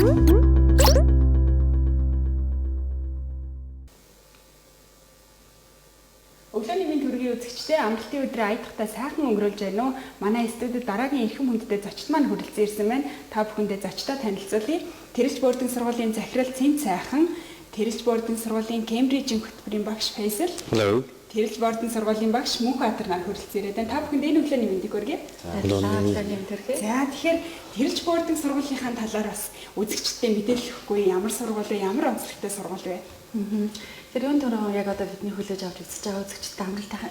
Өглөөний мэнд хүргэе үзэгчдээ, амралтын өдрийн аятгатай сайхан өнгөрүүлж байна уу? Манай студид дараагийн эрхэм хүндтэй зочид маань хүрэлцэн ирсэн байна. Та бүхэндээ зочдоо танилцуулъя. Тэрэлж boarding сургуулийн захирал Цэн Сайхан, Тэрэлж boarding сургуулийн Кембрижийн хөтөлбөрийн багш Файсал. Hello. Тэрэлж boarding сургуулийн багш Мөнхбаатар нар хүрэлцэн ирээд байна. Та бүхэнд энэ өглөөний мэндийг хүргэе. Баярлалаа. Өглөөний мэнд хүргэе. За, тэгэхээр Тэрэлж boarding сургуулийнхаа талаар бас үзэгчдэд мэдээлэл өгөхгүй, ямар сургууль вэ, ямар онцлогтой сургууль вэ? Тэр юун түрүү яг одоо бидний хүлээж авч үзэж байгаа үзэгчдэд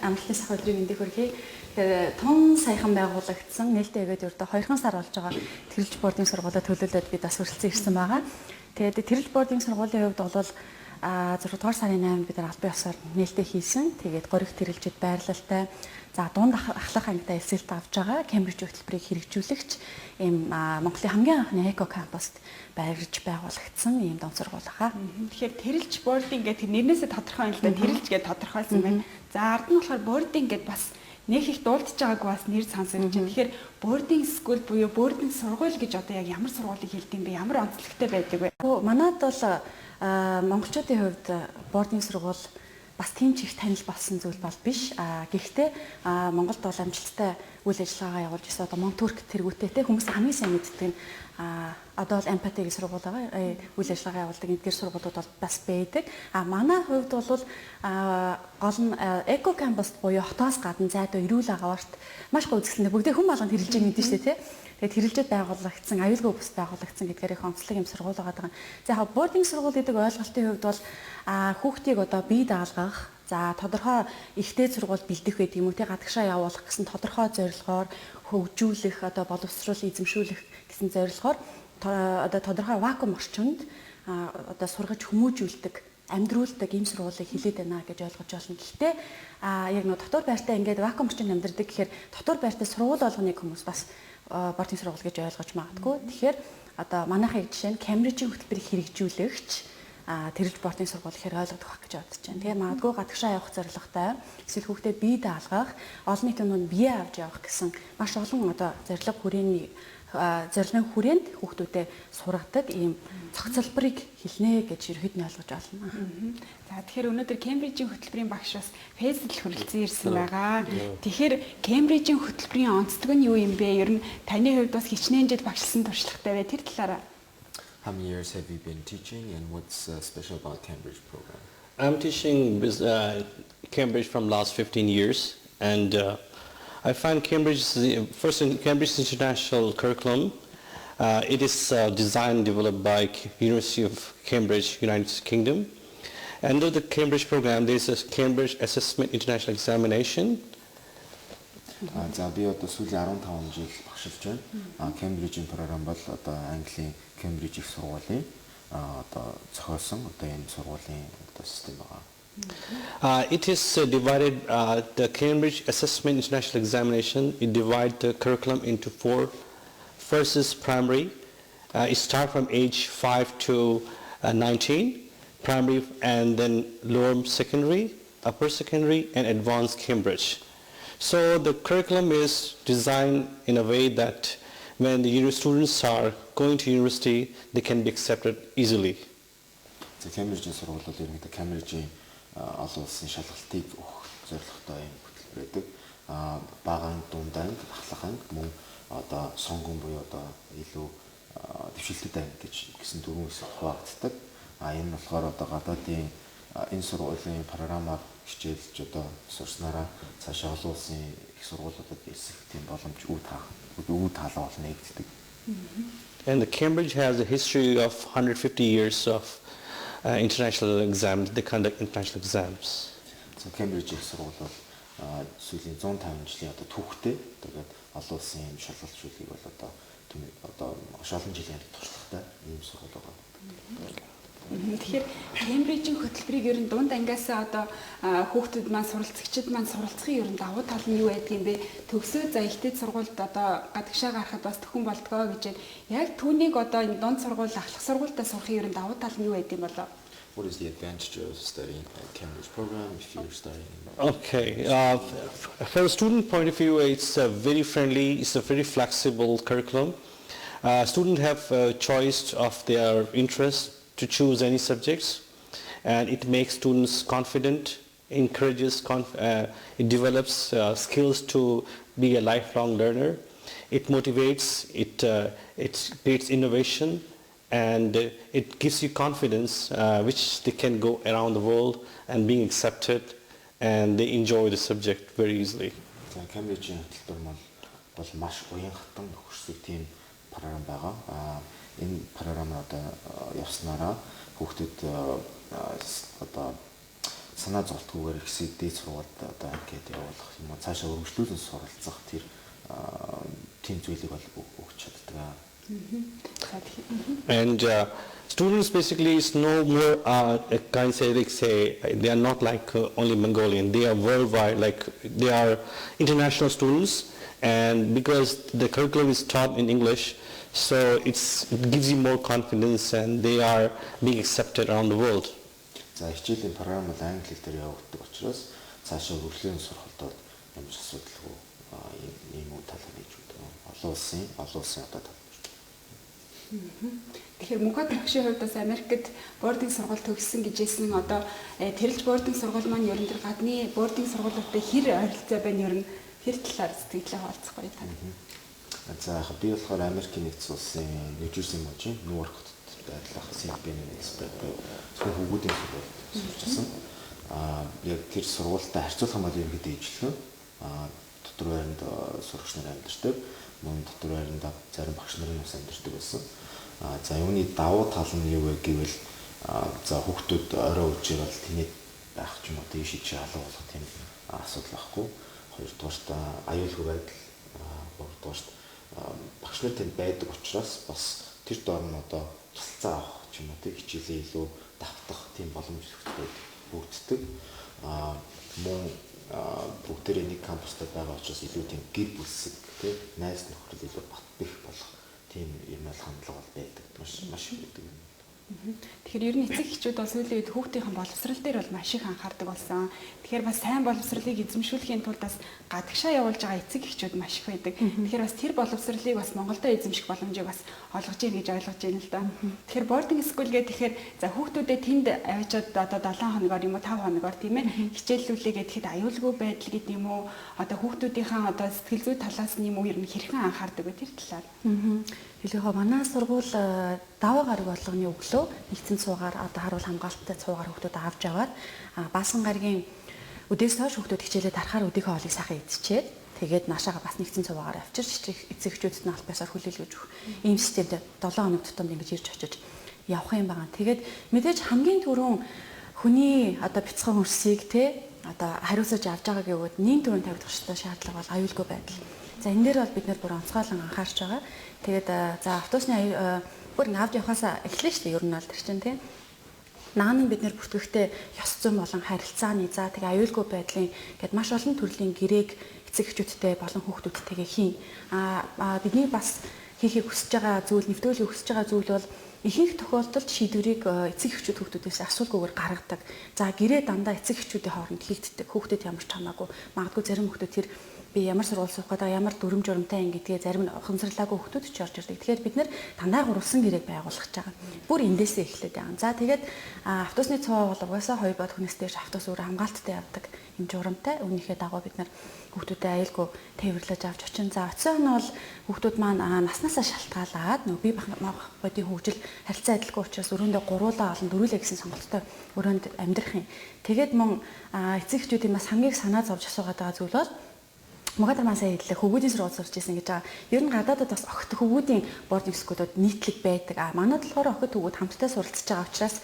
амралтын сайхан өдрийн мэндийг хүргэе. Тэгэхээр тун саяхан байгуулагдсан, нээлттэй өгөөд ердөө 2 сар болж байгаа Тэрэлж boarding сургуулиа төлөөлөөд бид бас хүрэлцэн ирсэн байгаа. Тэгээд Тэрэлж boarding сургуулийн хувьд бол 6 дугаар сарын 8-нд бид нар албан ёсоор нээлттэй хийсэн. Тэгээд Гориг Тэрэлжид байрлалтай, за, дунд ахлах ангидаа элсэлт авч байгаа Кембриж хөтөлбөрийг хэрэгжүүлэгч ийм Монголын хамгийн анхны эко кампуст байрж байгуулагдсан ийм дунд сургууль байгаа. Тэгэхээр Тэрэлж boarding гэдэг тэр нэрнээсээ тодорхой юм л да. Тэрэлж гэдэг тодорхойлсон байна. За, ард нь болохоор boarding гэдэг бас нэх их дуулдж байгаагүй бас нэр сонсогдож байна. Тэгэхээр boarding school буюу boarding сургууль гэж одоо яг ямар сургуулийг хэлдэг юм бэ? Ямар онцлогтой байдаг вэ? Манад бол монголчуудын хувьд boarding сургууль бас тийм ч их танил болсон зүйл бол биш. Гэхдээ Монголд бол амжилттай үйл ажиллагаагаа явуулж ирсэн одоо Монтүрк тэргүүтээ те хүмүүс хамгийн сайн мэддэг нь одоо бол Empathy гэх сургууль байгаа. Үйл ажиллагаа явуулдаг эдгээр сургуулиуд бол бас байдаг. Манай хувьд бол гол нь эко кампус буюу хотоос гадна зайдуу эрүүл агаварт маш гоё үзэсгэлэнтэй, бүгдээ хүн болгонд Тэрэлжийг мэднэ шүү дээ, те. Тэгээд Тэрэлжид байгуулагдсан, аюулгүй бүс байгуулагдсан гэдгээр их онцлог юм сургууль байгаа даа. За, яг boarding сургууль гэдэг ойлголтын хувьд бол хүүхдийг одоо бие даалгах, за, тодорхой их дээд сургууль бэлдэх байдаг юм уу те, гадагшаа явуулах гэсэн тодорхой зорилгоор хөгжүүлэх, одоо боловсруул эзэмшүүлэх гэсэн зорилгоор одоо тодорхой вакуум орчинд одоо сургаж хүмүүжүүлдэг, амьдруулдаг ийм сургуулийг хэлээд байна гэж ойлгож байна. Гэхдээ яг нэг дотор байртай ингээд вакуум орчинд амьдардаг гэхээр дотор байртай сургууль болгоныг хүмүүс бас boarding сургууль гэж ойлгож магадгүй. Тэгэхээр одоо манайхыг жишээ нь Кембрижийн хөтөлбөрийг хэрэгжүүлэгч Тэрэлж boarding сургууль гэхээр ойлгох байх гэж бодож байна. Тэгээ магадгүй гадагшаа явах зорилготой, эсвэл хүүхдээ бие даалгах, олон нийтийн дунд бие авч явах гэсэн маш олон одоо зорилго хүрээний зорилгын хүрээнд хүүхдүүдэд сургадаг ийм цогцлборыг хэлнэ гэж ерөөд нь ойлгож байна. За, тэгэхээр өнөөдөр Кембрижийн хөтөлбөрийн багш бас Фэйсэл хүрэлцэн ирсэн байгаа. Тэгэхээр Кембрижийн хөтөлбөрийн онцлог нь юу юм бэ? Ер нь таны хувьд бас хичнээн жил багшлсан туршлагатай вэ? Тэр талаараа. How many years have you been teaching and what's special about Cambridge program? I'm teaching Cambridge from last 15 years, and I find Cambridge is the first in Cambridge International curriculum. It is designed and developed by University of Cambridge, United Kingdom. Under the Cambridge program, there is a Cambridge Assessment International Examination. За, би одоо сүүлийн 15 жил багшилж байна. Кембрижийн програм бол одоо Английн Кембриж их сургуулийн одоо зохиосон одоо энэ сургуулийн одоо систем байгаа. It is divided, the Cambridge Assessment International Examination, it divides the curriculum into four. First is primary. It starts from age 5 to 19, primary, and then lower secondary, upper secondary, and advanced Cambridge. So the curriculum is designed in a way that when the students are going to university, they can be accepted easily. За, Кембрижийн сургууль бол ерөнхийдөө Кембрижийн олон улсын шалгалтыг өгөх зорилготой юм хөтөлбөр байдаг. Бага анги, дунд анги, ахлах анги, мөн одоо сонгон буюу одоо илүү дэвшилтэт анги гэж гэсэн дөрвөн хэсэг хуваагддаг. Энэ нь болохоор одоо гадаадын энэ сургуулийн програмаар хичээлж одоо сурснараа цаашаа олон улсын их сургуулиудад элсэх тийм боломж үүд таалга бол нээгддэг. And the Cambridge has a history of 150 years of international exams. They conduct international exams. За, Кембриж их сургууль бол сүүлийн 150 жилийн одоо түүхтэй. Тэгээд олон улсын юм шалгалтжуулыг бол одоо маш олон жилийн туршлагатай ийм сургууль байгаа. Тэгэхээр Кембрижийн хөтөлбөрийг ер нь дунд ангиасаа одоо хүүхдүүд маань, суралцагчид маань суралцахын ер нь давуу тал нь юу байдаг юм бэ? Төгсөө, за, их дээд сургуульд одоо гадагшаа гарахад бас төхөн болдгоо гэж байна. Яг түүнийг одоо энэ дунд сургууль, ахлах сургуультаа сурахын ер нь давуу тал нь юу байдаг юм болоо? What is the advantage of studying at Cambridge program if you're studying? Okay. From a student point of view, it's a very friendly, it's a very flexible curriculum. Students have a choice of their interest to choose any subjects, and it makes students confident, encourages, it develops skills to be a lifelong learner. It motivates, it creates innovation, and it gives you confidence, which they can go around the world and being accepted, and they enjoy the subject very easily. За, Кембрижийн хөтөлбөр маань бол маш уян хатан нөхөрсөг тийм програм байгаа. Энэ програмаар одоо явснараа хүүхдүүд одоо санаа зовтгүйгээр ихсийг дээд сургуульд одоо ингээд явуулах юм уу, цаашаа өргөжлүүлэн суралцах тэр тийм зүйлийг бол өгч чаддаг. And students basically is no more kind say, like say they are not like only Mongolian, they are worldwide, like they are international students, and because the curriculum is taught in English, so it gives you more confidence and they are being accepted around the world. За, хичээлийн програм бол англи хэл дээр явагддаг учраас цаашаа өргөжлөн сурахад бол ямар ч асуудалгүй ийм үе талаар хийж өгдөг. Олон улсын одоо тал. Тэгэхээр Мөнхбаатар багшийн хувьд бас Америкт boarding сургууль төгссөн гэж хэлсэн. Одоо Тэрэлж boarding сургууль маань ер нь тэр гадны boarding сургуулиудтай хэр ойролцоо байна, ер нь тэр талаар сэтгэлээ хуваалцах гоё та. За, яг би болохоор Америкийн нэгдсэн улсын Нью-Джерси мужийн Ньюарк хотод байрлах Сент Бенедикт байдаг зөвхөн хөвгүүдийн сургуульд сурч байсан. Яг тэр сургуультай харьцуулах юм бол ерөнхийдөө ижилхэн. Дотор байранд сурагч нар амьдардаг. Мөн дотор байранд зарим багш нарын бас амьдардаг байсан. За, юуны давуу тал нь юу вэ гэвэл, за, хүүхдүүд орой үжиг бол тэнийд байх ч юм уу, тийш чи алга болох тийм асуудал байхгүй. Хоёрдугаарт, аюулгүй байдал, гуравдугаарт, багш нар тэнд байдаг учраас бас тэр доор нь одоо тусалцаа авах ч юм уу, тийм хичээлээ илүү давтах тийм боломж нөхцөл бүрддэг. Мөн бүгдээрээ нэг кампустай байгаа учраас илүү тийм гэр бүлсэг, тийм найз нөхрөл илүү бат бэх болох тийм юм бол хандлага бол байдаг. Маш маш их байдаг юм. Тэгэхээр ер нь эцэг эхчүүд бол сүүлийн үед хүүхдийн боловсрол дээр бол маш их анхаардаг болсон. Тэгэхээр бас сайн боловсролыг эзэмшүүлэхийн тулд бас гадагшаа явуулж байгаа эцэг эхчүүд маш их байдаг. Тэгэхээр бас тэр боловсролыг бас Монголдо эзэмших боломжийг бас олгож ийн гэж ойлгож байна л да. Тэгэхээр boarding school гэх, тэгэхээр за, хүүхдүүдэд тэнд авчиад одоо 7 хоногоор юм уу, 5 хоногоор, тийм ээ, хичээллүүлээ гэхэд аюулгүй байдал гэдэг юм уу, одоо хүүхдүүдийнхээ одоо сэтгэл зүй талаас нь юм уу, ер нь хэрхэн анхаардаг вэ тэр талаар? Хэлэхөө манай сургууль даваа гараг болгоны өглөө нэгдсэн цуугаар, одоо харуул хамгаалттай цуугаар хүүхдүүд авч яваад, Баасан гарагийн өдөөс хойш хүүхдүүд хичээлээ тарахаар өдийнхөө хоолыг сайхан идчихэд, тэгээд наашаага бас нэгдсэн цуваагаар авчирч, эцэг эхчүүдэд нь аль биесээр хүлээлгэж өгөх ийм системтэй 7 хоног тутамд ингэж ирж очиж явах юм байна. Тэгээд мэдээж хамгийн түрүүн хүний одоо бяцхан хөрсийг те одоо хариуцаж авч байгаа гэвэл нэг түрүүн тавигдах ёстой шаардлага бол аюулгүй байдал. За, энэ дээр бол бид нэр бүр онцгойлон анхаарч байгаа. Тэгээд за, автобусны бүр ингэ авч явахаас эхлэн шүү дээ. Ер нь бол тэр чинь тийм. Наан нь бид нэр бүртгэхдээ ёс зүйн болон харилцааны, за, тэгээ аюулгүй байдлын гэд маш олон төрлийн гэрээг эцэг эхчүүдтэй болон хүүхдүүдтэйгээ хийн. Бидний бас хийхийг хүсэж байгаа зүйл, нэвтрүүлгийг хүсэж байгаа зүйл бол ихэнх тохиолдолд шийдвэрийг эцэг эхчүүд хүүхдүүдээс асуулгүйгээр гаргадаг. За, гэрээ дандаа эцэг эхчүүдийн хооронд хийгддэг. Хүүхдэд ямар ч хамаагүй. Магадгүй зарим хүүхдүүд тэр би ямар сургууль суух гэдэг, ямар дүрм журамтай юм гэдгээ зарим нь ухамсарлаагүй хүүхдүүд ч орж ирдэг. Тэгэхээр бид нэр дандаа гурвалсан гэрээг байгуулах гэж байгаа. Бүр эндээсээ эхлээд байгаа. За, тэгээд автобусны цуваа бол угаасаа хоёр бод хүнээс дээш автобус өөрөө хамгаалттай явдаг юм журамтай. Үүнийхээ дагуу бид нар хүүхдүүдэд аюулгүй тээвэрлэж авч очин. За, оцсон нь бол хүүхдүүд маань наснаасаа шалтгаалаад нөгөө бие бодийн хөгжил харилцаа адилгүй учраас өрөөндөө гуруулаа олон дөрвөлээ гэсэн сонголттой өрөөнд амьдрах юм. Тэгээд мөн эцэг эхчүүдийн бас хамгийн санаа зовж асуугаад байгаа зүйл бол Мөнхбаатар маань сая хэллээ, хөвгүүдийн сургууль сурч ирсэн гэж байгаа. Ер нь гадаадад бас охид хөвгүүдийн boarding school-ууд нийтлэг байдаг. Манайд болохоор охид хөвгүүд хамтдаа суралцж байгаа учраас,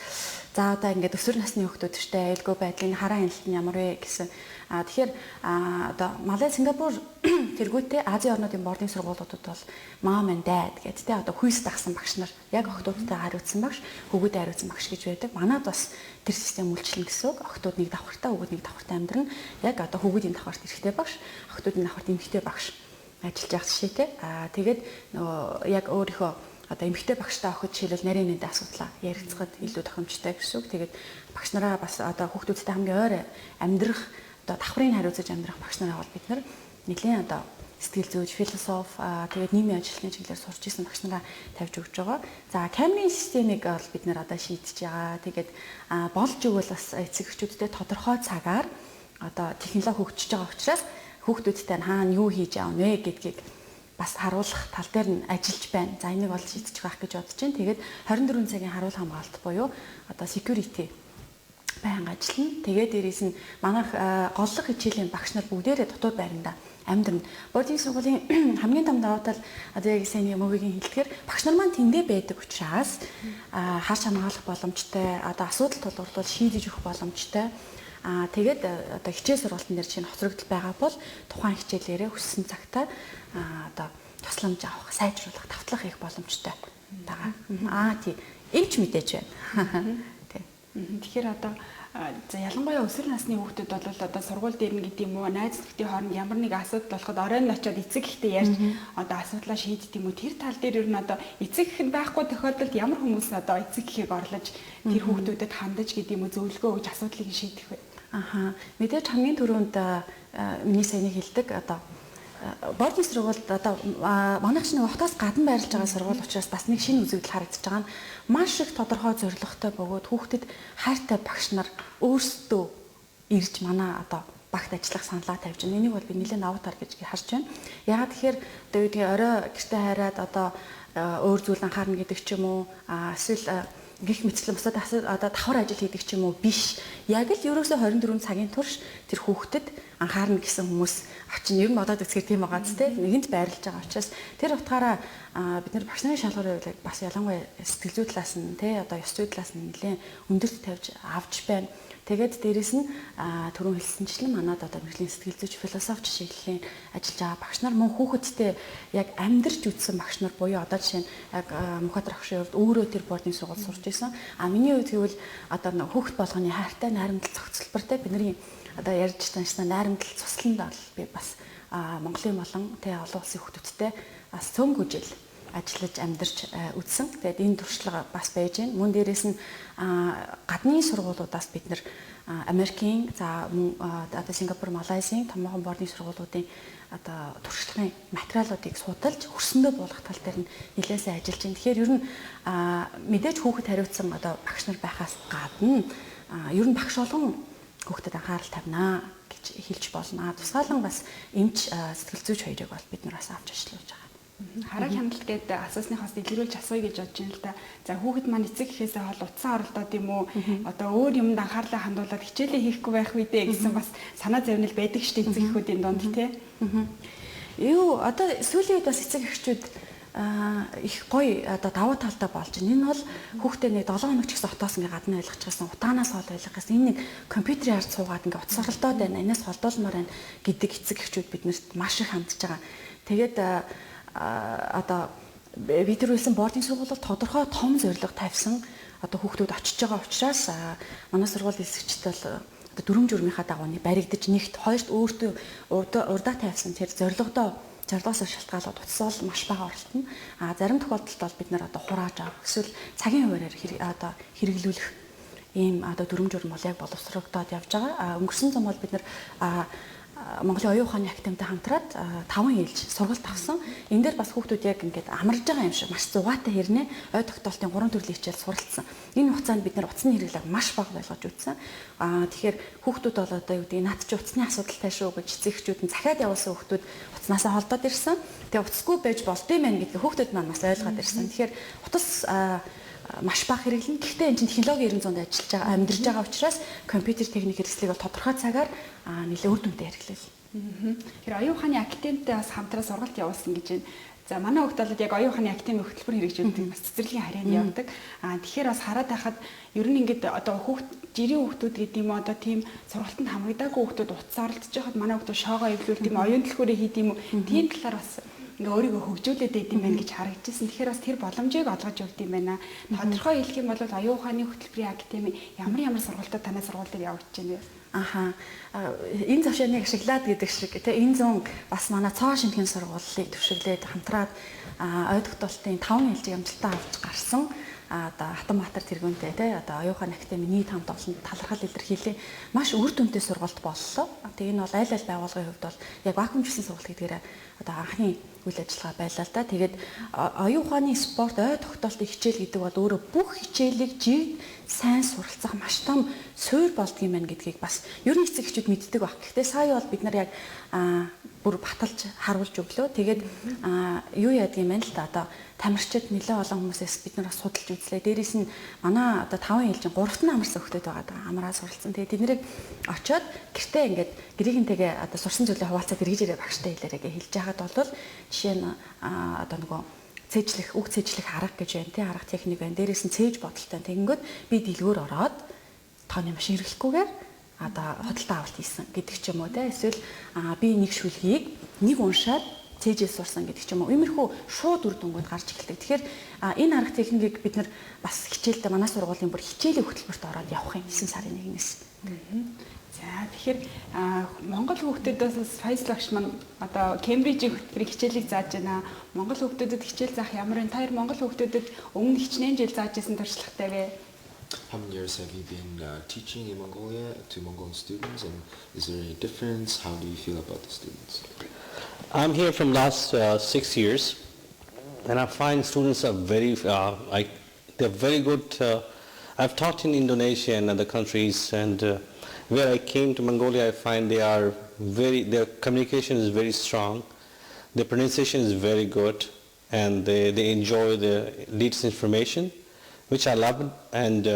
за, одоо ингээд өсвөр насны хүүхдүүд штэ аюулгүй байдлын хараа хяналт нь ямар вэ гэсэн. Тэгэхээр одоо Малай, Сингапур тэргүүтээ Азийн орнуудын boarding сургуулиудад бол mom and dad гэдэг те одоо хүйс дагсан багш нар, яг охидуудтай хариуцсан багш, хөвгүүдэд хариуцсан багш гэж байдаг. Манайд бас тэр систем үйлчлэн гэсэн үг. Охидууд нэг давхартаа, хөвгүүд нэг давхартаа амьдрна. Яг одоо хөвгүүдийн давхарт эрэгтэй багш, охидуудын давхарт эмэгтэй багш ажиллаж явах жишээтэй. Тэгээд нөгөө яг өөрийнхөө одоо эмэгтэй багштай охид жишээлбэл нарийн нэндэ асуудлаа ярилцахад илүү тохиромжтой гэсэн үг. Тэгээд багш нараа бас одоо хүүхдүүдтэй хамгийн ойр амьдрах, одоо давхрыг хариуцаж амьдрах багш нараа бол бид нар нэлийн одоо сэтгэл зүйч, философи, тэгээд нийгмийн ажилтны чиглэлээр сурч исэн багш нараа тавьж өгч байгаа. За, Camry системийг бол бид нэр одоо шийдэж байгаа. Тэгээд болж өгвөл бас эцэг эхчүүдтэй тодорхой цагаар одоо технологи хөгжиж байгаа учраас хүүхдүүдтэй хаана юу хийж явна вэ гэдгийг бас харуулах тал дээр нь ажиллаж байна. За, энийг бол шийдчих байх гэж бодож байна. Тэгээд 24 цагийн харуул хамгаалалт буюу одоо security байнга ажиллана. Тэгээд дээрээс нь манайх голлох хичээлийн багш нар бүгдээрээ дотоод байранда амьдрна. Boarding сургуулийн хамгийн том давуу тал одоо яг сайн мөвгийн хэлдгээр багш нар маань тэндээ байдаг учраас харж хамгаалах боломжтой, одоо асуудал тулгуурлал шийдэж өгөх боломжтой. Тэгээд одоо хичээл сургалтын дээр чинь хоцрогдол байгаа бол тухайн хичээлээрээ хүссэн цагтаа одоо тусламж авах, сайжруулах, давтлах их боломжтой байгаа. Тий. Эмч мэдээж байна. Тий. Тэгэхээр одоо за ялангуяа өсвөр насны хүүхдүүд бол одоо сургууль дээр нь гэдэг юм уу, найз нөхдийн хооронд ямар нэг асуудал болоход оройн очиод эцэг ихтэй ярьж одоо асуудлаа шийддэг юм уу? Тэр тал дээр ер нь одоо эцэг их нь байхгүй тохиолдолд ямар хүмүүс одоо эцэг эхийг орлож тэр хүүхдүүдэд хандаж гэдэг юм уу, зөвлөгөө өгж асуудлыг шийдэх вэ? Аха. Мэдээж хамгийн түрүүнд миний саяны хэлдэг одоо boarding сургуульд одоо манайх чинь хотоос гадна байрлаж байгаа сургууль учраас бас нэг шинэ үзэгдэл харагдаж байгаа нь маш их тодорхой зорилготой бөгөөд хүүхдэд хайртай багш нар өөрсдөө ирж манай одоо багт ажиллах саналаа тавьж байна. Энийг бол би нэлээд давуу тал гэж харж байна. Яагаад тэгэхээр одоо юу гэдгийг орой гэртээ хайраад одоо өөр зүйл анхаарна гэдэг ч юм уу, эсвэл гих мэтчлэн бусад одоо давхар ажил хийдэг ч юм уу биш. Яг л ерөөсөө 24 цагийн турш тэр хүүхдэд анхаарна гэсэн хүмүүс очин ер нь бодоод үзэхээр тийм байгаа ч тийм нэгэнт байрлаж байгаа учраас тэр утгаараа бид нар багш нарын шалгуурын хувьд бас ялангуяа сэтгэл зүй талаас нь тий одоо ёс зүй талаас нь нэлээд өндөрт тавьж авч байна. Тэгээд дээрэс нь түрүүн хэлсэнчлэн манад одоо мэргэжлийн сэтгэл зүйч, философч чиглэлийн ажиллаж байгаа багш нар мөн хүүхэдтэй яг амьдарч үзсэн багш нар буюу одоо жишээ нь яг Мөнхбаатар агшийн хувьд өөрөө тэр boarding сургууль сурч исэн. А миний хувьд гэвэл одоо хүүхэд болгоны хайртай найрамдал зохицолбортой бидний одоо ярьж таньсан найрамдал цусланд бол би бас Монголын болон тэ олон улсын хүүхдүүдтэй бас цөм хүжил ажиллаж амьдарч үзсэн. Тэгээд энэ туршлага бас байж байна. Мөн дээрээс нь гадны сургуулиудаас бид нэр Америкийн, за мөн одоо Сингапур, Малайзийн томоохон boarding сургуулиудын одоо туршлагын материалуудыг судалж хөрсөндөө буулгах тал дээр нь нэлээд сайн ажиллаж байна. Тэгэхээр ер нь мэдээж хүүхэд хариуцсан одоо багш нар байхаас гадна ер нь багш болгон хүүхдэд анхаарал тавина гэж хэлж болно. Тусгаалan бас эмч, сэтгэл зүйч хоёрыг бол бид нар бас авч ажиллаж байгаа. Хараа хяналт гэдэг асуусныхаас илрүүлж асууя гэж бодож байна л да. За хүүхэд маань эцэг эхээсээ хол утсан оролдоод юм уу? Одоо өөр юмд анхаарлаа хандуулад хичээлээ хийхгүй байх үедээ гэсэн бас санаа зовнил байдаг шүү дээ эцэг эхүүдийн дунд тий. Юу одоо сүүлийн үед бас эцэг эхчүүд их гоё одоо давуу талтай болж байна. Энэ бол хүүхдээ нэг 7 хоног ч гэсэн хотоос ингээ гадна ойлгочихсон, утаанаас хол ойлгох гэсэн. Энэ нэг компьютерийн ард суугаад ингээ утас оролдоод байна. Энээс холдуулмаар байна гэдэг эцэг эхчүүд биднэрт маш их хандж байгаа. Тэгээд одоо бид нар хэлсэн boarding сургууль бол тодорхой том зорилго тавьсан одоо хүүхдүүд очиж байгаа учраас манай сургууль хэсэгчд бол одоо дүрм журмынхаа дагуу нэг баригдаж нэгт хоёрт өөртөө урдаа тавьсан тэр зорилгоос шалтгаалаад утас бол маш бага оролтно. А зарим тохиолдолд бол бид нар одоо хурааж авах эсвэл цагийн хуваараар одоо хэрэглүүлэх ийм одоо дүрм журм бол яг боловсрогдоод явж байгаа. А өнгөрсөн зам бол бид нар Монголын оюун ухааны академитай хамтраад 5 ээлж сургалт авсан. Энэ дээр бас хүүхдүүд яг ингээд амарж байгаа юм шиг маш зугаатай хэрнээ ой тогтоолтын 3 төрлийн хичээл суралцсан. Энэ хугацаанд бид нар утасны хэрэглээг маш бага болгож үзсэн. Тэгэхээр хүүхдүүд бол одоо юу гэдэг над чи утасны асуудалтай шүү гэж эцэг эхчүүд нь захиад явуулсан хүүхдүүд утаснаасаа холдоод ирсэн. Тэгээ утасгүй байж болдсон юм байна гэдгийг хүүхдүүд маань бас ойлгоод ирсэн. Тэгэхээр утас маш бага хэрэглэнэ. Гэхдээ энэ чинь технологи 900-д ажиллаж байгаа, амьдарч байгаа учраас компьютер техник хэрэгслийг бол тодорхой цагаар нэлээд үр дүнтэй хэрэглэв. Тэгэхээр оюун ухааны академитай бас хамтран сургалт явуулсан гэж байна. За манай хүүхд бол яг оюун ухааны академийн хөтөлбөр хэрэгжүүлдэг бас цэцэрлэгийн харьяанд явдаг. Тэгэхээр бас хараад байхад ер нь ингээд одоо хүүхд жирийн хүүхдүүд гэдэг юм уу одоо тийм сургалтанд хамрагдаагүй хүүхдүүд утас оролдож байхад манай хүүхдүүд шоогоо эвлүүлдэг юм, оюун төлхөөрөө хийд юм уу. Тийм талаар бас ингээ өөрийгөө хөгжүүлээд байд юм байна гэж харагдчихсан. Тэгэхээр бас тэр боломжийг олгож өгд юм байна. Тодорхой хэлэх юм бол оюун ухааны хөтөлбөрийн академи ямар сургалтууд танай сургууль дээр явагдаж байна вэ? Аха. Энэ завшааныг ашиглаад гэдэг шиг тий энэ зун бас манай цоо шинэхэн сургуулийг төвшөглээд хамтраад ой тогтоолтын 5 ээлжийг амжилттай авч гарсан. одоо Хатанбаатар тэргүүнтэй тий одоо оюун ухааны академи нийт хамт олонд талархал илэрхийлээ. Маш үр дүнтэй сургалт боллоо. Тэгээ энэ бол аль аль байгууллагын хувьд бол яг вакуумчлсан сургалт гэдгээр одоо анхны үйл ажиллагаа байлаа л да. Тэгээд оюун ухааны спорт ой тогтоолтын хичээл гэдэг бол өөрөө бүх хичээлийг жигд сайн суралцах маш том суурь болдго юм байна гэдгийг бас ер нь эцэг эхчүүд мэддэг баг. Гэхдээ сая бол бид нар яг бүр баталж харуулж өглөө. Тэгээд юу яадаг юм бэ л да, одоо тамирчид нэлээд олон хүмүүсээс бид нар бас судалж үзлээ. Дээрээс нь манай одоо 5 ээлжин 3-т нь амарсан хүмүүс байгаа даа. Амраа суралцсан. Тэгээд тэднийг очиод гэртээ ингээд гэрийнхэнтэйгээ одоо сурсан зүйлээ хуваалцаад эргэж ирээ багштай хэлээрэй гэж хэлж байхад бол жишээ нь одоо нөгөө цээжлэх, үг цээжлэх арга гэж байна тий, арга техник байна. Дээрээс нь цээж бодолтой. Тэгэнгүүт би дэлгүүр ороод тооны машин хэрэглэхгүйгээр одоо худалдаа авалт хийсэн гэдэг ч юм уу те, эсвэл би нэг шүлгийг нэг уншаад цээжээ сурсан гэдэг ч юм уу. Иймэрхүү шууд үр дүнгууд гарч эхэлдэг. Тэгэхээр энэ арга техникийг бид нар бас хичээлдээ манай сургуулийн бүр хичээлийн хөтөлбөрт ороод явах юм 9 сарын 1-ээс. За, тэгэхээр Монгол хүүхдүүдээс Файзал багш маань одоо Кембрижийн хөтөлбөрийн хичээлийг зааж байна. Монгол хүүхдүүдэд хичээл заах ямар вэ? Та хоёр Монгол хүүхдүүдэд өмнө хичнээн жил зааж исэн туршлагатай вэ? How many years have you been teaching in Mongolia to Mongolian students, and is there any difference? How do you feel about the students? I'm here from last 6 years, and I find students are very, like, they're very good. I've taught in Indonesia and other countries, and where I came to Mongolia, I find their communication is very strong, their pronunciation is very good, and they enjoy the latest information, which I love, and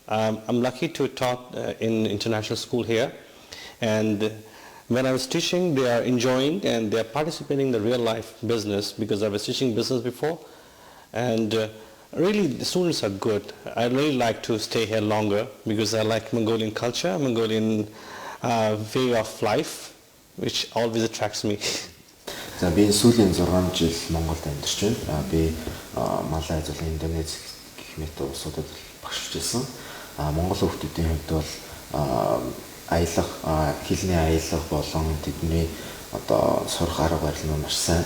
I'm lucky to taught in international school here. And when I was teaching, they are enjoying and they are participating in the real life business, because I was teaching business before. And really the students are good. I really like to stay here longer because I like Mongolian culture, Mongolian way of life, which always attracts me. За, би сүүлийн 6 жил Монголд амьдарч байна. Би Малайз болон Индонез гэх мэт улсуудад багшилж байсан. Монгол хүүхдүүдийн хувьд бол аялга, хэлний аялга болон тэдний одоо сурах арга барил нь маш сайн.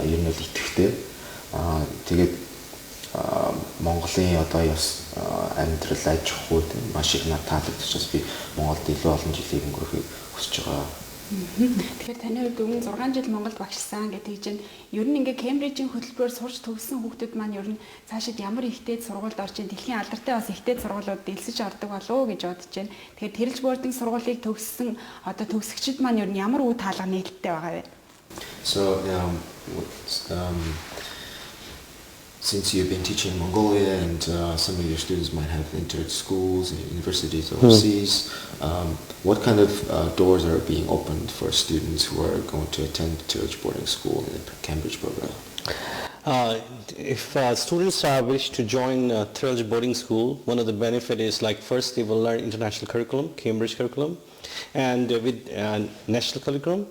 Ер нь бол идэвхтэй. Тэгээд Монголын одоо ёс амьдрал, аж ахуй маш их надад таалагдчихсан. Би Монголд илүү олон жилийг өнгөрөхийг хүсэж байгаа. Тэгэхээр таны хувьд өмнө 6 жил Монголд багшилсан гэдэг чинь ер нь ингээ Кембрижийн хөтөлбөрөөр сурч төгссөн хүүхдүүд маань ер нь цаашид ямар их дээд сургуульд орж ийн, дэлхийн алдартай бас их дээд сургуулиуд элсэж ордог болов уу гэж бодож байна. Тэгэхээр Тэрэлж boarding сургуулийг төгссөн одоо төгсөгчид маань ер нь ямар үе таалга нээлттэй байгаа вэ? So since you've been teaching in Mongolia and some of your students might have entered schools and universities overseas, what kind of doors are being opened for students who are going to attend Terelj boarding school in the Cambridge program? If students are wish to join Terelj boarding school, one of the benefits is first they will learn international curriculum, Cambridge curriculum, and with national curriculum,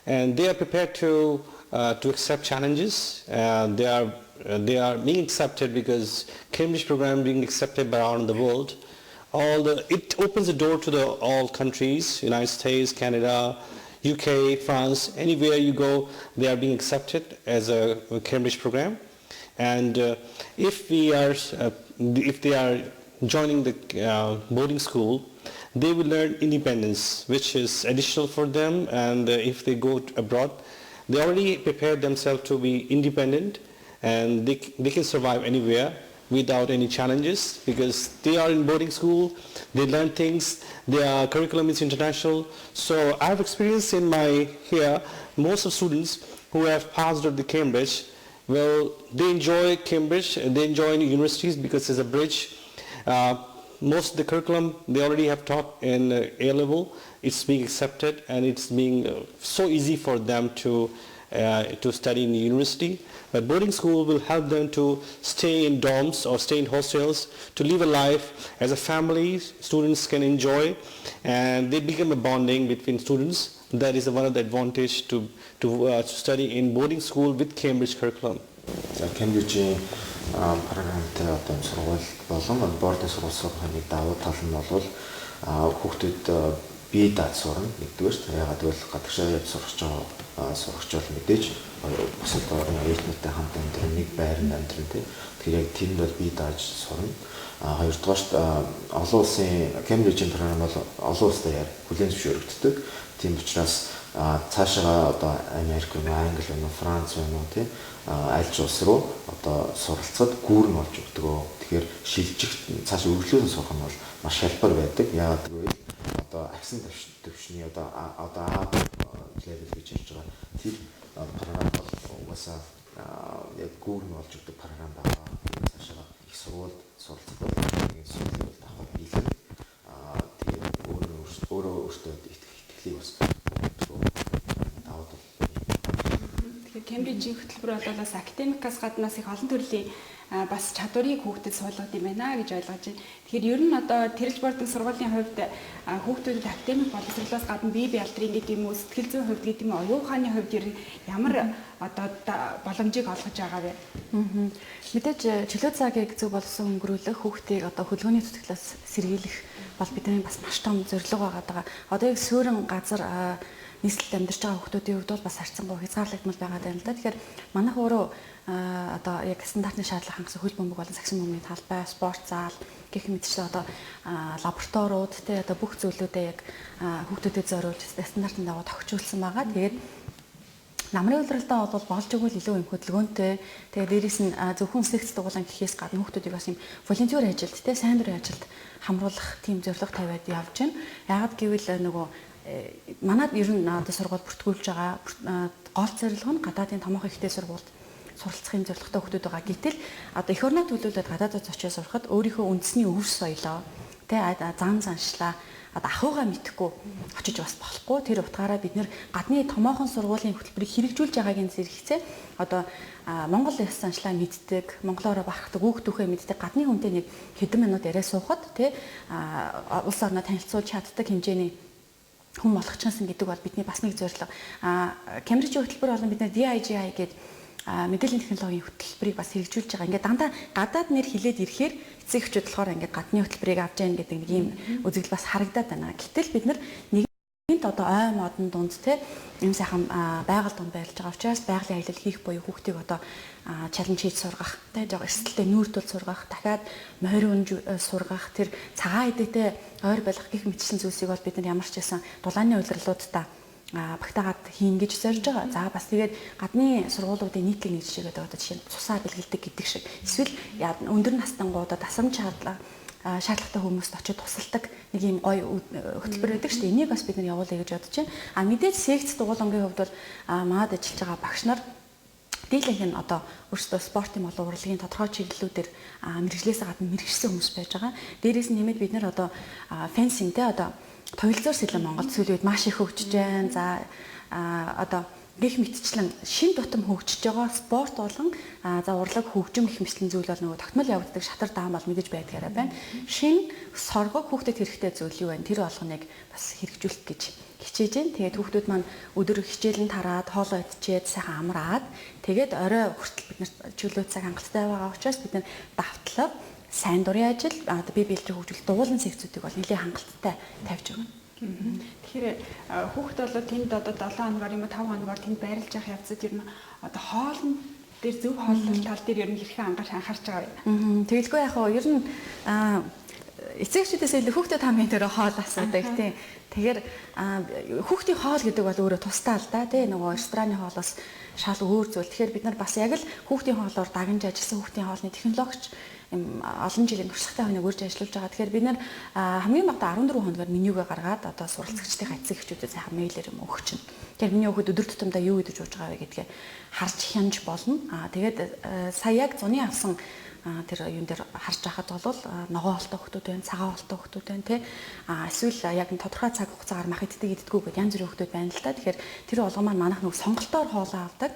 and they are prepared to accept challenges. They are being accepted because Cambridge program being accepted by around the world. It opens the door to the all countries, United States, Canada, UK, France, anywhere you go, they are being accepted as a Cambridge program. And if they are joining the boarding school, they will learn independence, which is additional for them. And if they go abroad, they already prepared themselves to be independent, and they can survive anywhere without any challenges because they are in boarding school, they learn things, their curriculum is international. So I have experience in my here, most of students who have passed out the Cambridge, well, they enjoy Cambridge, they enjoy universities because there's a bridge. Most of the curriculum they already have taught in A level, it's being accepted and it's being so easy for them to study in the university. But boarding school will help them to stay in dorms or stay in hostels, to live a life as a family students can enjoy, and they become a bonding between students. That is one of the advantage to study in boarding school with Cambridge curriculum. За, Cambridge-ийн програмтай одоо сургууль болон boarding сургууль сурах нэг давуу тал нь бол хүүхдүүд бие дааж сурна нэгдүгээр. Яагаад гэвэл гадагшаа явж сурч байгаа сурагч бол мэдээж бусад орны оюутнуудтай хамт амьдран нэг байранд амьдран тий. Тэгэхээр яг тэнд бол бие дааж сурна. Хоёрдугаарт олон улсын Кембрижийн програм бол олон улстай хүлээн зөвшөөрөгддөг. Тийм учраас цаашаа одоо Америк юм уу, Англи юм уу, Франц юм уу тий аль ч улс руу одоо суралцахад гүүр нь болж өгдөг. Тэгэхээр шилжих цаашаа үргэлжлүүлэн сурах нь бол маш хялбар байдаг. Яагаад гэвэл одоо агсан төвшний одоо А level гэж ярьж байгаа тэр програм бол угаасаа яг гүүр нь болж өгдөг програм байгаа. Цаашаа их сургуульд суралцах бол нэг сургуулийг бол давхар биелэн тэгээд өөрөө өөртөө итгэлийг бас даваад бол. Тэгэхээр Кембрижийн хөтөлбөр бол бас академикаас гаднаас их олон төрлийн бас чадварыг хүүхдэд суулгад юм байна гэж ойлгож байна. Тэгэхээр ер нь одоо Тэрэлж Бордон сургуулийн хувьд хүүхдүүдэд академик боловсролоос гадна бие биалдрын гэдэг юм уу, сэтгэл зүйн хувьд гэдэг юм уу, оюун ухааны хувьд ер нь ямар одоо боломжийг олгож байгаа вэ? Мэдээж чөлөө цагийг зөв боловсон өнгөрүүлэх, хүүхдийг одоо хөдөлгөөний зүтгэлээс сэргийлэх бол бидний бас маш том зорилго байгаа. Одоо яг суурин газар нийслэлд амьдарч байгаа хүүхдүүдийн хувьд бол бас харьцангуй хязгаарлагдмал байгаа юм л да. Тэгэхээр манайх өөрөө одоо яг стандартны шаардлага хангасан хөл бөмбөг болон сагсан бөмбөгийн талбай, спорт зал гэх мэтчлэн одоо лабораториуд те одоо бүх зүйлүүдээ яг хүүхдүүдэд зориулж стандартын дагуу тохижуулсан байгаа. Тэгээд намрын улиралдаа бол болж игэл илүү юм хөдөлгөөнтэй. Тэгээд дээрээс нь зөвхөн секц дугуулan гэхээс гадна хүүхдүүдийг бас юм волонтер ажилд те сайн дурын ажилд хамруулах тийм зорилго тавиад явж байна. Яагаад гэвэл нөгөө манад ер нь одоо сургууль бүртгүүлж байгаа гол зорилго нь гадаадын томоохон ихтэй сургуульд суралцахын зорилготой хүүхдүүд байгаа. Гэтэл одоо эх орноо төлөөлөөд гадаадд очиж сурахад өөрийнхөө үндэсний өвөр соёлоо тэ зан заншлаа одоо ахуйгаа мэдэхгүй очиж бас болохгүй. Тэр утгаараа бид нэр гадны томоохон сургуулийн хөтөлбөрийг хэрэгжүүлж байгаагийн зэрэгцээ одоо Монгол ёс заншлаа мэддэг, монголоор бахархдаг, үг түүхээ мэддэг гадны хүнтэй нэг хэдэн минут яриа суухад тэ улс орноо танилцуулж чаддаг хэмжээний хүн болгочихсон гэдэг бол бидний бас нэг зорилго. Кембрижийн хөтөлбөр болон бид нэр DIGI гэдэг мэдээллийн технологийн хөтөлбөрийг бас хэрэгжүүлж байгаа. Ингээд дандаа гадаад нэр хилээд ирэхээр эцэг эхчүүд болохоор ингээд гадны хөтөлбөрийг авч яана гэдэг нэг ийм үзэгдэл бас харагдаад байна. Гэтэл бид нар нэгэнт одоо ой модон дунд те ийм сайхан байгаль дунд байрлаж байгаа учраас байгалийн аялал хийх буюу хүүхдийг одоо чаленж хийж сургах, те жоо эрсдэлтэй нүүр тул сургах, дахиад морь унж сургах, тэр цагаан эдээтэй ойр болох гих мэтчилэн зүйлсийг бол бид нар ямар ч байсан дулааны улирлуудаа багтаагаад хийн гэж зорж байгаа. За бас тэгээд гадны сургуулиудын нийтлэг нэг жишээ гэдэг одоо жишээ нь цусаа бэлгэлдэг гэдэг шиг. Эсвэл өндөр настангуудад дасамж шаардлагатай хүмүүст очиж тусалдаг нэг юм гоё хөтөлбөр байдаг шүү дээ. Энийг бас бид нар явуулъя гэж бодож байна. А мэдээж секц дугуулангийн хувьд бол маад ажиллаж байгаа багш нар дийлэнх нь одоо өөрсдөө спортын болон урлагийн тодорхой чиглэлүүдээр мэргэжлээсээ гадна мэргэжсэн хүмүүс байж байгаа. Дээрээс нь нэмээд бид нар одоо фэнсинг те одоо туйлзуур сэлэн Монголд сүүлийн үед маш их хөгжиж байна. За одоо гэх мэтчлэн шин тутам хөгжиж байгаа спорт болон за урлаг хөгжим гэх мэтлэн зүйл бол нөгөө тогтмол явагддаг шатар даам бол мэдээж байдгаараа байна. Шин соргог хүүхдэд хэрэгтэй зүйл юу вэ? Тэр болгоныг бас хэрэгжүүлэх гэж хичээж байна. Тэгээд хүүхдүүд маань өдөр хичээлэн тараад хоолоо идчихэд сайхан амраад тэгээд орой хүртэл бид нар чөлөө цаг хангалттай байгаа учраас бид нар давтлага сайн дурын ажил, бие биелэлийг хөгжүүлэх дугуулan секцүүдийг бол нэлээд хангалттай тавьж өгнө. Тэгэхээр хүүхд бол тэнд одоо 7 хоногор юм уу 5 хоногор тэнд байрлаж явах явцад ер нь одоо хоолн дээр зөв хооллол тал дээр ер нь хэрхэн анхаарч байгаа вэ? Тэгэлгүй яг хоо ер нь эцэг эхчүүдээс илүү хүүхдэд хамгийн түрүү хоол асуудаг тийм. Тэгэхээр хүүхдийн хоол гэдэг бол өөрөө тусдаа л да тий нөгөө рестораны хоолоос шал өөр зүйл. Тэгэхээр бид нар бас яг л хүүхдийн хоолоор дагнж ажилласан хүүхдийн хоолны технологич юм олон жилийн туршлагатай хүнийг үрж ажиллаж байгаа. Тэгэхээр бид нар хамгийн багадаа 14 хоногор менюгээ гаргаад одоо суралцагчдын эцэг эхчүүдэд сайхан мэйлэр юм өгч чинь. Тэгэхээр миний хүүхэд өдөр тутамдаа юу идэж ууж байгаа вэ гэдгээ харж хянж болно. Тэгээд сая яг зуны авсан тэр юун дээр харж байхад бол ногоон хоолтой хүүхдүүд байна, цагаан хоолтой хүүхдүүд байна тий. Эсвэл яг тодорхой цаг хугацаагаар мах иддэг иддэггүй гэдээ янз бүрийн хүүхдүүд байна л та. Тэгэхээр тэр болгон маань манайх нэг сонголтоор хоолоо авдаг.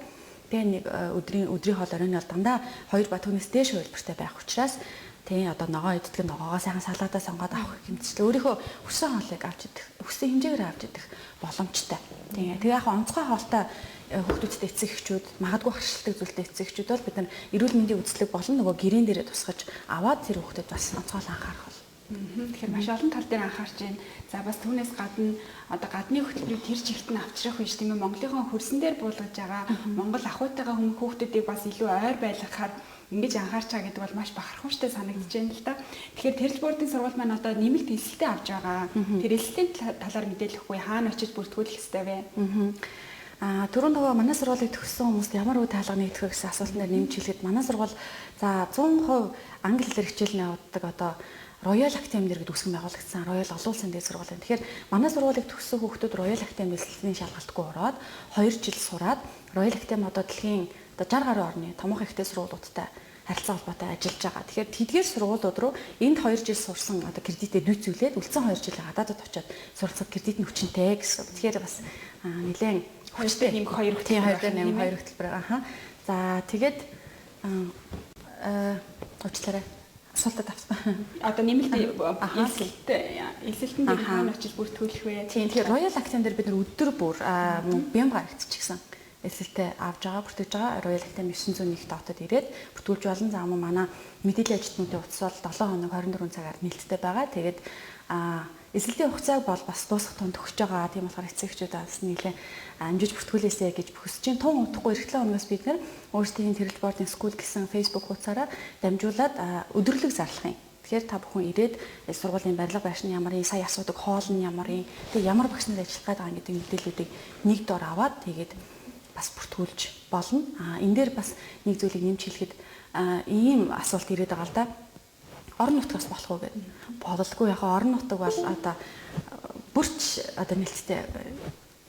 Тэгээ нэг өдрийн хоол оройн бол дандаа 2 ба түүнээс дээш хувилбартай байх учраас тий одоо ногоо иддэг ногоогоо сайхан салаатаа сонгоод авах гэмтчлээ өөрийнхөө хүссэн хоолыг авч идэх, хүссэн хэмжээгээр авч идэх боломжтой. Тий. Тэгээ яг онцгой хоолтой хүүхдүүдтэй эцэг эхчүүд магадгүй харшилдаг зүйлтэй эцэг эхчүүд бол бид нар эрүүл мэндийн үзлэг болон нөгөө гэрэн дээрээ тусгаж аваад тэр хүүхдэд бас онцгой анхаарах бол Тэгэхээр маш олон тал дээр анхаарч байна. За бас түүнээс гадна одоо гадны хөтөлбөрийг тэр чигт нь авчрах биш тийм ээ, Монголынхон хөрсөн дээр буулгаж байгаа Монгол ахуйтайгаа хүүхдүүдийг бас илүү ойр байлгахаар ингэж анхаарч байгаа гэдэг бол маш бахархууштай санагдаж байна л да. Тэгэхээр Тэрэл boarding сургууль маань одоо нэмэлт элсэлтээ авч байгаа. Тэр элсэлтийн талаар мэдээлэл өгөхгүй, хаана очиж бүртгүүлэх ёстой вэ? Түрүүн нөгөө манай сургуулийг төгссөн хүмүүст ямар үе таалга нэгдэх вэ гэсэн асуултан дээр нэмж хэлэхэд манай сургууль за 100% англи хэлээр хичээл нь явуулдаг одоо Royal Academy дээр гэдэг үсгэн байгуулагдсан Royal олон улсын дээд сургууль. Тэгэхээр манай сургуулийг төгссөн хүүхдүүд Royal Academy элсэлтийн шалгалтгүй ороод 2 жил сураад Royal Academy одоо дэлхийн одоо 60 гаруй орны томоохон ихтэй сургуулиудтай харилцаа холбоотой ажиллаж байгаа. Тэгэхээр тэдгээр сургуулиуд руу энд 2 жил сурсан одоо кредитээ нөөцүүлээд үлдсэн 2 жил гадаадад очиод суралцах кредит нь хүчинтэй гэсэн. Тэгэхээр бас нэлээд хүчтэй нэмэх хоёр хөтөлбөр. Тийм, 2 дээр нэмэх 2 хөтөлбөр. Аха. За тэгээд уучлаарай. Асуултад авсан. Одоо нэмэлт элсэлтэн дээр хаана очиж бүртгүүлэх вэ? Тийм, тэгэхээр Royal Academy дээр бид нар өдөр бүр бямба харагдчихсан элсэлтээ авж байгаа, бүртгэж байгаа. Royal Academy 901 дотод ирээд бүртгүүлж болно. За мөн манай мэдээллийн ажилтнуудын утас бол 7 хоног 24 цагаар нээлттэй байгаа. Тэгээд элсэлтийн хугацааг бол бас дуусах тунд өгч байгаа. Тийм болохоор эцэг эхчүүд бас нэлээд амжиж бүртгүүлээсэй гэж хүсэж чинь. Тун удахгүй эх 7 хоногоос бид нэр өөрсдийн Тэрэл boarding school гэсэн Facebook хуудасаараа дамжуулаад өдөрлөг зарлах юм. Тэгэхээр та бүхэн ирээд сургуулийн барилга байшин ямар юм, сая асуудаг хоол нь ямар юм, тэг ямар багш нар ажиллах гээд байгаа гэдэг мэдээллүүдийг нэг дор аваад тэгээд бас бүртгүүлж болно. Энэ дээр бас нэг зүйлийг нэмж хэлэхэд ийм асуулт ирээд байгаа л да. Орон нутгаас болох уу гэдэг. Бололгүй, яг орон нутаг бол одоо бүрч одоо нээлттэй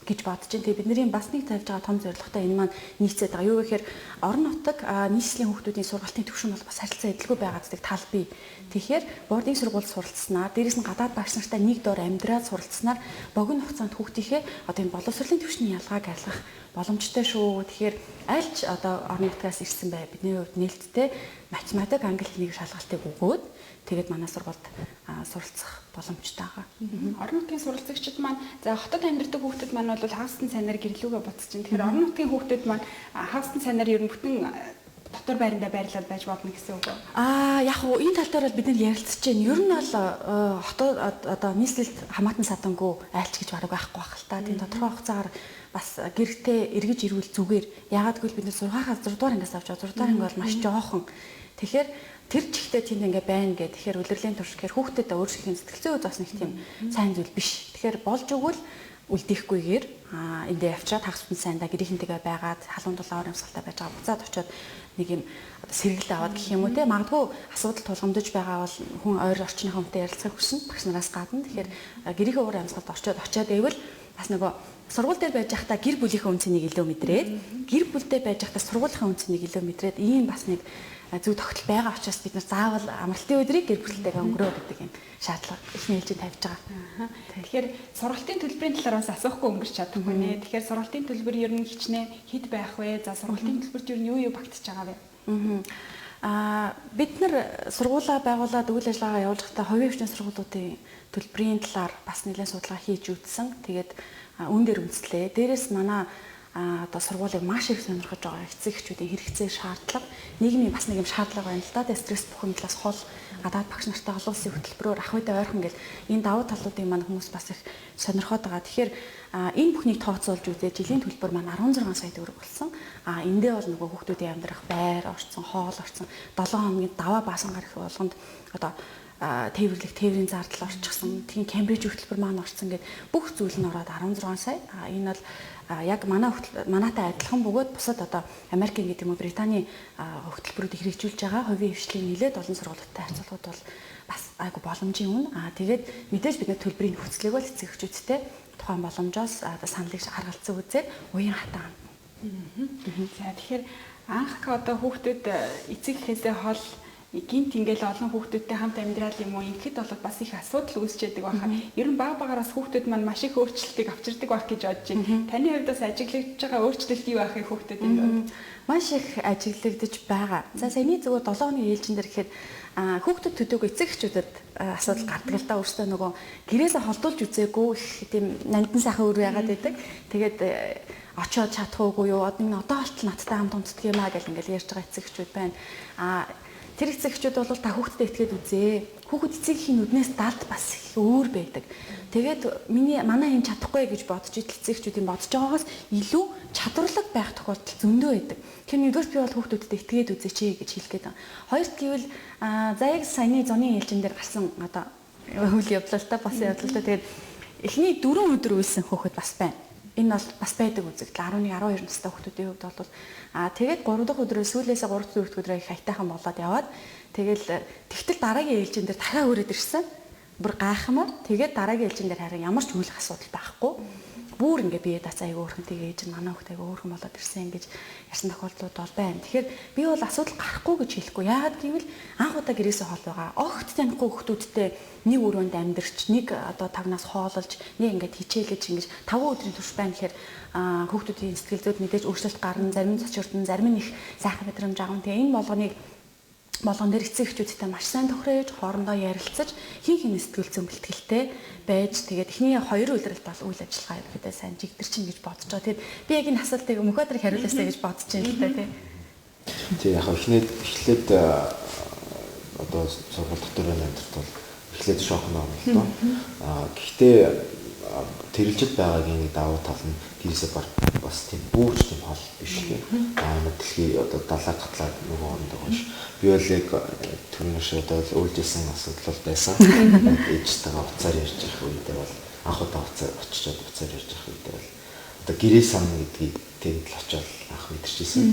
гэж бодож байна. Тэгээ бидний бас нэг тавьж байгаа том зорилготой энэ маань нийцээд байгаа. Юу гэхээр орон нутаг нийслэлийн хүүхдүүдийн сургалтын түвшин бол бас харилцаа адилгүй байгаа гэдэг тал бий. Тэгэхээр boarding сургуульд суралцсанаар, дээрээс нь гадаад багш нартай нэг дор амьдраад суралцсанаар богино хугацаанд хүүхдийнхээ одоо энэ боловсролын түвшний ялгааг арилгах боломжтой шүү. Тэгэхээр альч одоо орон нутгаас ирсэн бай. Бидний хувьд нээлттэй математик, англи хэлний шалгалтыг өгөөд тэгээд манай сургуульд суралцах боломжтой байгаа. Орон нутгийн суралцагчид маань за хотод амьдардаг хүүхдүүд маань бол хагасны сайнаар гэрлүүгээ буцаж чинь. Тэгэхээр орон нутгийн хүүхдүүд маань хагасны сайнаар ер нь бүтэн дотор байрандаа байрлаад байж болно гэсэн үг үү? Яг уу энэ тал дээр бол бид нар ярилцж байна. Ер нь бол хотод одоо нийслэлд хамаатан садангүй айлч гэж бараг байхгүй байх л та. Тийм тодорхой хугацаагаар бас гэртээ эргэж ирвэл зүгээр. Яагаад гэвэл бид нар 6-аас 6 дугаар ангиас авч байгаа. 6 дугаар анги бол маш жоохон. Тэгэхээр тэр чигтээ тэнд ингээ байна гэх. Тэгэхээр улирлын турш гэхээр хүүхдэд өөрсдийн сэтгэл зүйн бас нэг тийм сайн зүйл биш. Тэгэхээр болж өгвөл үлдээхгүйгээр эндээ явчаад хагас бүтэн сайндаа гэрийнхэнтэйгээ байгаад халуун дулаан ор амьсгалтай байж байгаа буцаад очиод нэг юм одоо сэргэлт аваад гэх юм уу те, магадгүй асуудал тулгамдж байгаа бол хүн ойр орчныхоо хүнтэй ярилцахыг хүснэ багш нараас гадна. Тэгэхээр гэрийнхээ уур амьсгалд очиод байвал бас нөгөө сургууль дээр байж байхдаа гэр бүлийнхээ үн цэнийг илүү мэдрээд, гэр бүлдээ байж байхдаа сургуулийнхаа үн цэнийг илүү мэдрээд ийм бас нэг зөв тогтол байгаа учраас бид нар заавал амралтын өдрийг гэр бүлтэйгээ өнгөрөө гэдэг юм шаардлага эхний ээлжинд тавьж байгаа. Тэгэхээр сургалтын төлбөрийн талаар бас асуухгүй өнгөрч чадахгүй нэ. Тэгэхээр сургалтын төлбөр ер нь хичнээн хэд байх вэ? За сургалтын төлбөрт ер нь юу юу багтж байгаа вэ? Бид нар сургуулаа байгуулад үйл ажиллагаа явуулахдаа хувийн хүчний сургуулиудын төлбөрийн талаар бас нэлээд судалгаа хийж үзсэн. Тэгээд үн дээр үндэслээ. Дээрээс манай одоо сургуулийг маш их сонирхож байгаа эцэг эхчүүдийн хэрэгцээ шаардлага, нийгмийн бас нэг юм шаардлага байна л да. Тэгээ стресс бухимдлаас хол, гадаад багш нартай олон улсын хөтөлбөрөөр ах үедээ ойрхон гэл энэ давуу талуудыг маань хүмүүс бас их сонирхоод байгаа. Тэгэхээр энэ бүхнийг тооцоолж үзээ жилийн төлбөр маань 16 сая төгрөг болсон. Эндээ бол нөгөө хүүхдүүдийн амьдрах байр орцсон, хоол орцсон, 7 хоногийн даваа баасан гарах болгонд одоо тээвэрлэх тээврийн зардал орчихсон. Тийм Кембриж хөтөлбөр маань орцсон гэд бүх зүйл нь ороод 16 сая. Энэ бол яг манай манайтай адилхан бөгөөд бусад одоо Америкийн гэдэг юм уу Британий хөтөлбөрүүдийг хэрэгжүүлж байгаа хувийн хвшлийн нэлээд олон сургуулиудтай харьцуулахад бол бас айгу боломжийн үн. Тэгээд мэдээж бид нар төлбөрийн нөхцөлийг бол эцэг эхчүүдтэй тухайн боломжоос саналыг харгалзан үзээд уян хатан хандна. За тэгэхээр анх одоо хүүхдүүд эцэг эхээсээ хол гинт ингээл олон хүүхдүүдтэй хамт амьдрал юм уу ингэхэд бол бас их асуудал үүсч яадаг байхаа. Ер нь баг багаар бас хүүхдүүд маань маш их өөрчлөлтийг авчирдаг байх гэж бодож байна. Таны хувьд бас ажиглагдж байгаа өөрчлөлт юу байх вэ хүүхдүүдийн дунд? Маш их ажиглагдаж байгаа. За саяны зүгээр 7 хоногийн ээлжин дээр гэхэд хүүхдүүд төдөөг эцэг эхчүүдэд асуудал гардаг л да. Өөрсдөө нөгөө гэрээсээ холдуулж үзээгүй их тийм нандин сайхан өр байгаад байдаг. Тэгээд очиод чадахгүй юу? Одоо болтол надтай хамт унтдаг юм аа гэл ингээл ярьж байгаа эцэг эхчүүд байна. Тэр эцэг эхчүүд бол та хүүхдэд итгээд үзээ. Хүүхэд эцэг эхийн нүднээс далд бас их өөр байдаг. Тэгээд миний манай энэ чадахгүй гэж бодож идэл эцэг эхчүүдийн бодож байгаагаас илүү чадварлаг байх тохиолдол зөндөө байдаг. Тэгэхээр нэгдүгээр би бол хүүхдүүдэд итгээд үзээч гэж хэлэх гээд байна. Хоёрт гэвэл за яг саяны зуны ээлжин дээр гарсан одоо үйл явдал та бас явдал та тэгээд эхний 4 өдөр уйлсан хүүхэд бас байна. Энэ бол бас байдаг үзэгдэл. 11 12 настай хүүхдүүдийн хувьд бол тэгээд 3 дахь өдрөө сүүлээсээ 3 дахь 4 дахь өдрөө их аятайхан болоод яваад тэгэл тэгтэл дараагийн ээлжин дээр дахиад хүрээд ирсэн. Бүр гайхмаар. Тэгээд дараагийн ээлжин дээр харин ямар ч уйлах асуудал байхгүй. Бүр ингээ бие дац айгүй өөрхөн тэгээ ээж нь манай хүүхд айгүй өөрхөн болоод ирсэн гэж ярьсан тохиолдлууд бол байна. Тэгэхээр би бол асуудал гарахгүй гэж хэлэхгүй. Яагаад гэвэл анх удаа гэрээсээ хол байгаа. Огт танихгүй хүүхдүүдтэй нэг өрөөнд амьдарч, нэг одоо тавнаас хоололж, нэг ингээд хичээлэж ингэж 5 өдрийн турш байна гэхээр хүүхдүүдийн сэтгэл зүйд мэдээж өөрчлөлт гарна, зарим нь цочирдон, зарим нь их сайхан мэдрэмж авна. Тэгээ энэ болгон дээр эцэг эхчүүдтэй маш сайн тохирож, хоорондоо ярилцаж, хин хин сэтгэл зүйн бэлтгэлтэй байж тэгээд эхний хоёр улиралд бол үйл ажиллагаа ерөнхийдөө сайн жигдэрчин гэж бодож байгаа. Тэгээд би яг энэ асуултыг Мөнхбаатар хариулаасай гэж бодож байна л да тий. Тий яг эхлээд одоо сургууль дотор амьдралд бол эхлээд шок норно л доо. Гэхдээ тэрэлжид байгаагийн нэг давуу тал нь гэрээсээ бас тийм бүүж тийм хол биш тийм. Дэлхий одоо далаа гатлаад нөгөө хоорондоо биш. Би бол яг түрүүний шиг одоо уйлжсэн асуудал бол байсан. Ээжтэйгээ уцаар ярьж явах үедээ бол анх удаа уцаар очичоод уцаар ярьж явах үедээ бол одоо гэрээ санана гэдгийг тэнд л очиод анх мэдэрчээсэн.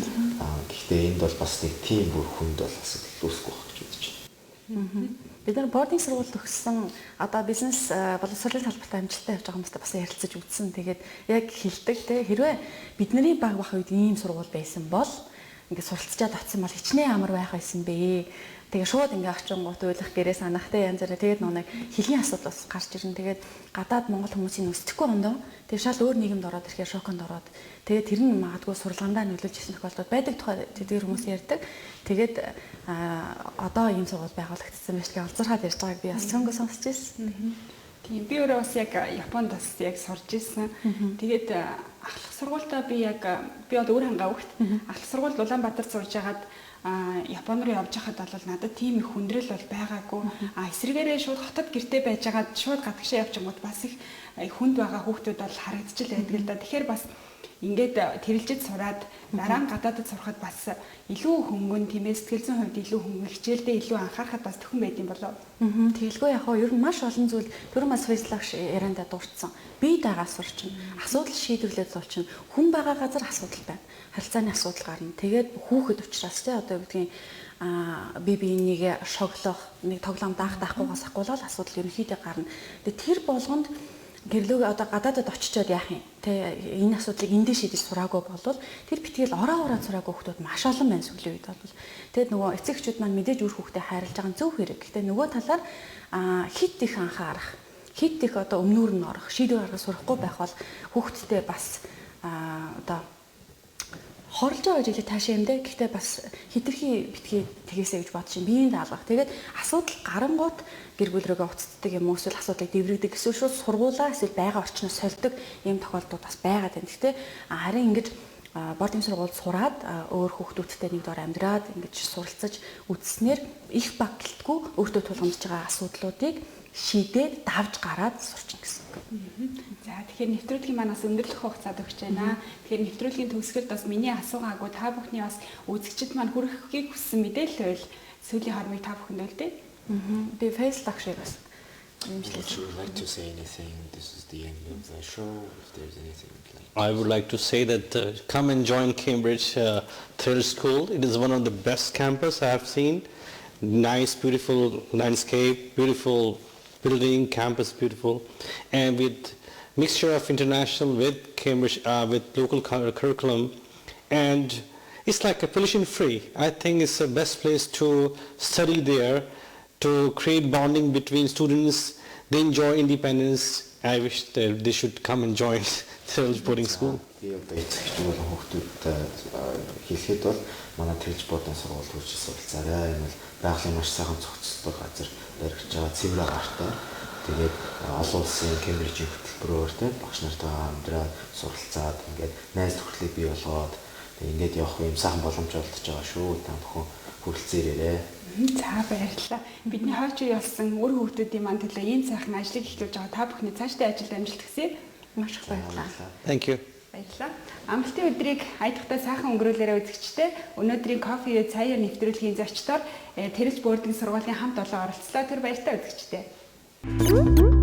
Гэхдээ энд бол бас нэг тийм бүр хүнд бол асуудал үүсэхгүй байх гэж бодож байна. Бид нар boarding сургууль төгссөн одоо бизнес боловсролын салбарт амжилттай явж байгаа хүмүүстэй бас ярилцаж үзсэн. Тэгээд яг хэлдэг те хэрвээ бидний баг бах үед ийм сургууль байсан бол ингээд суралцчаад очсон бол хичнээн амар байх байсан бэ. Тэгээ шууд ингээ очингууд уйлах гэрээ санах те янз бүрээ тэгээд нэг хэлний асуудал бас гарч ирнэ. Тэгээд гадаад монгол хүмүүсийн өсөхгүй ондоо тэгээд шал өөр нийгэмд ороод ирэхээр шоконд ороод тэгээд тэр нь магадгүй сурлагандаа нөлөөлж ирсэн тохиолдол байдаг тухай тэдгээр хүмүүс ярьдаг. Тэгээд одоо ийм сургууль байгуулагдсан байж тэгээ олзуурхаад ярьж байгааг би бас цөнгө сонсч ирсэн. Тийм би өөрөө бас яг Японд бас яг сурж ирсэн. Тэгээд ахлах сургуультаа би яг би бол өөр хангаа хүүхд. Ахлах сургуульд Улаанбаатар сурж байгаад Япон руу явж байхад бол надад тийм их хүндрэл бол байгаагүй. Эсрэгээрээ шууд хотод гэртээ байжгаад шууд гадагшаа явчихгууд бас их хүнд байгаа хүүхдүүд бол харагдчихл байдаг л да. Тэгэхээр бас ингээд тэрэлжид сураад дараа нь гадаадд сурахад бас илүү хөнгөн тийм ээ сэтгэл зүйн хувьд илүү хөнгөн хичээлдээ илүү анхаарахад бас төхөн байд юм болов. Тэгэлгүй яг хоо ер нь маш олон зүйл түрүү бас фейслагш яриандаа дурдсан. Бие дагаа сурчин, асуудал шийдвэрлээд сурчин, хүн байгаа газар асуудал байна. Харилцааны асуудал гарна. Тэгээд хүүхэд учраас тий одоо юу гэдгийг бие биенийг шоглох, нэг тоглоом даах даахгүйгаас ахгуулаад асуудал ерөнхийдөө гарна. Тэгээд тэр болгонд гэрлөг одоо гадаадад очичоод яах юм те энэ асуудлыг эндээ шийдэж сураагүй болвол тэр битгийл ороо ороо сураагүй хүмүүс маш олон байна сүүлийн үед бол. Тэгээд нөгөө эцэг эхчүүд маань мэдээж үр хүүхдээ хайрлаж байгаа нь зөв хэрэг. Гэхдээ нөгөө талаар хит их анхаарах, хит их одоо өмнөр нь орох, шийдвэр гаргах сурахгүй байх бол хүүхдтэй бас одоо хорлож байгаа гэж хэлээ таашаа юм дээ. Гэхдээ бас хитрхи битгий тэгээсэй гэж бодож чинь биеийн даалгах. Тэгээд асуудал гарангуут гэр бүл рүүгээ уцтдаг юм уу эсвэл асуудлыг дэврэгдэг эсвэл шууд сургуулаа эсвэл байгаа орчноос сольдог ийм тохиолдлууд бас байгаад байна. Гэхдээ харин ингэж boarding сургуульд сураад өөр хүүхдүүдтэй нэг дор амьдраад ингэж суралцаж үзснээр их баг гэлтгүй өөртөө тулгамдж байгаа асуудлуудыг шийдээд давж гараад сурчна гэсэн үг. За тэгэхээр нэвтрүүлгийн маань бас өндөрлөх хугацаад өгч байна. Тэгэхээр нэвтрүүлгийн төгсгөлд бас миний асуугаагүй та бүхний бас үзэгчид маань хүрэхийг хүссэн мэдээлэл байвал сүүлийн хормыг та бүхэнд үлдээ. Би Facebook шиг бас Would you like to say anything? This is the end of the show. If there's anything you'd like. I would like to say that come and join Cambridge Thrill School. It is one of the best campus I have seen. Nice, beautiful landscape, beautiful building, campus beautiful, and with mixture of international with Cambridge, with local curriculum, and it's like a pollution free. I think it's the best place to study there, to create bonding between students. They enjoy independence. I wish they should come and join Thirlage boarding school. Би одоо эцэгч болон хүүхдүүдэд хэлэхэд бол манай Thirlage boarding сургууль хүрч суралцаарай. Энэ бол байгалийн маш сайхан зохицолтой газар баригдаж байгаа цэвэр агаартай. Тэгээд олон улсын Кембрижийн хөтөлбөрөөр те багш нартайгаа амьдраад суралцаад ингээд найз нөхөрлийг бий болгоод Тэгээ ингээд явах юм сайхан боломж олдож байгаа шүү. Та бүхэн хүрэлцэн ирээрэй. За, баярлалаа. Бидний хойч үе болсон үр хүүхдүүдийн маань төлөө ийм сайхан ажлыг эхлүүлж байгаа та бүхний цаашдын ажилд амжилт хүсье. Маш их баярлалаа. Thank you. Баярлалаа. Амралтын өдрийг аятайтай сайхан өнгөрүүлээрэй, үзэгчдээ. Өнөөдрийн Coffee with Sire нэвтрүүлгийн зочдоор Тэрэлж boarding сургуулийн хамт олон оролцлоо. Тэр баяртай, үзэгчдээ.